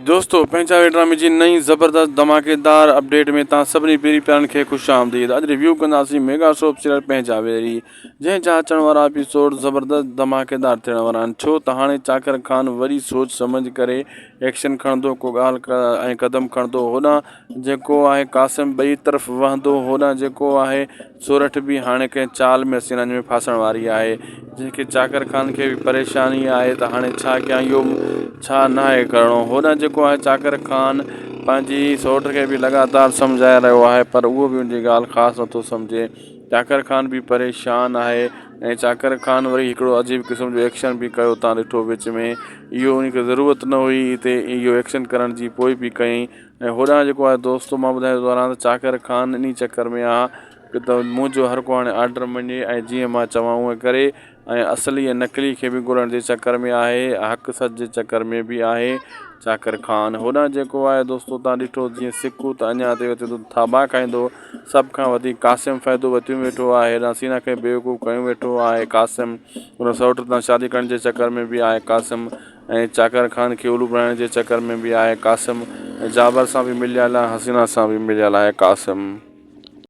دوستو پنهنجا وي ڊرامي جي نئين زبردست ڌماڪيدار اپڊيٽ ۾ توهان سڀني پيري پيارن کي خوش آمديد اڄ ريويو ڪنداسين ميگا سوپ سيريل پنهنجا ويري جنهن جا اچڻ وارا ايپيسوڊ زبردست ڌماڪيدار ٿيڻ وارا آهن ڇو ته هاڻي چاڪر خان وري سوچ سمجهه ڪري ايڪشن کڻندو ڪو ڳالهه ۽ قدم کڻندو هوڏانهن جيڪو آهي قاسم ٻئي طرف وهندو هوڏانهن جيڪو آهي سورٺ به هاڻي ڪنهن چال ۾ حسينن ۾ ڦاسڻ واري آهي، جنهن کي چاڪر خان کي به پريشاني آهي ته هاڻي ڇا ڪيان اهو ڇا ناهي ڪرڻو. هوڏانهن جيڪو آهي چاڪر خان پنهنجي سئوٽ کي به لڳاتار سمجهائي رهيو آهي پر اهو به ان جي ڳالهه خاص نٿو سمجهي. چاڪر خان به پريشان آهي ۽ چاڪر خان وري هڪڙو عجيب قسم جو ايڪشن به ڪيو تان ڏٺو وچ ۾ اهو ان کي ضرورت نه هئي هتي اهو ايڪشن ڪرڻ جي پوء به ڪيائين ۽ هوڏانهن جيڪو آهي دوستو مان ٻڌايان ٿو هلان ته چاڪر خان انهي چڪر ۾ آ ته منهنجو هر ڪو هاڻي آرڊر مڃي ۽ جيئن مان چوان اونئن ڪري ۽ اصلي ۽ نقلي کي به ڳولڻ جي چڪر ۾ آهي حق سچ جي چڪر ۾ به آهي چاڪر خان هوڏانهن جيڪو آهي دوستو تان ڏٺو جيئن سڪو ته اڃا تي اچي ٿو ٿاٻا کائيندو سڀ کان وڌيڪ قاسم فائدو وتيون ويٺو آهي هيڏانهن حسينا کي بيوقوف ڪيون ويٺو آهي قاسم ان سئوٽ تان شادي ڪرڻ جي چڪر ۾ به آهي قاسم ۽ چاڪر خان کي الو بڻائڻ جي چڪر ۾ به آهي قاسم ۽ جابر سان به مليل آهي حسينا سان به مليل آهي قاسم.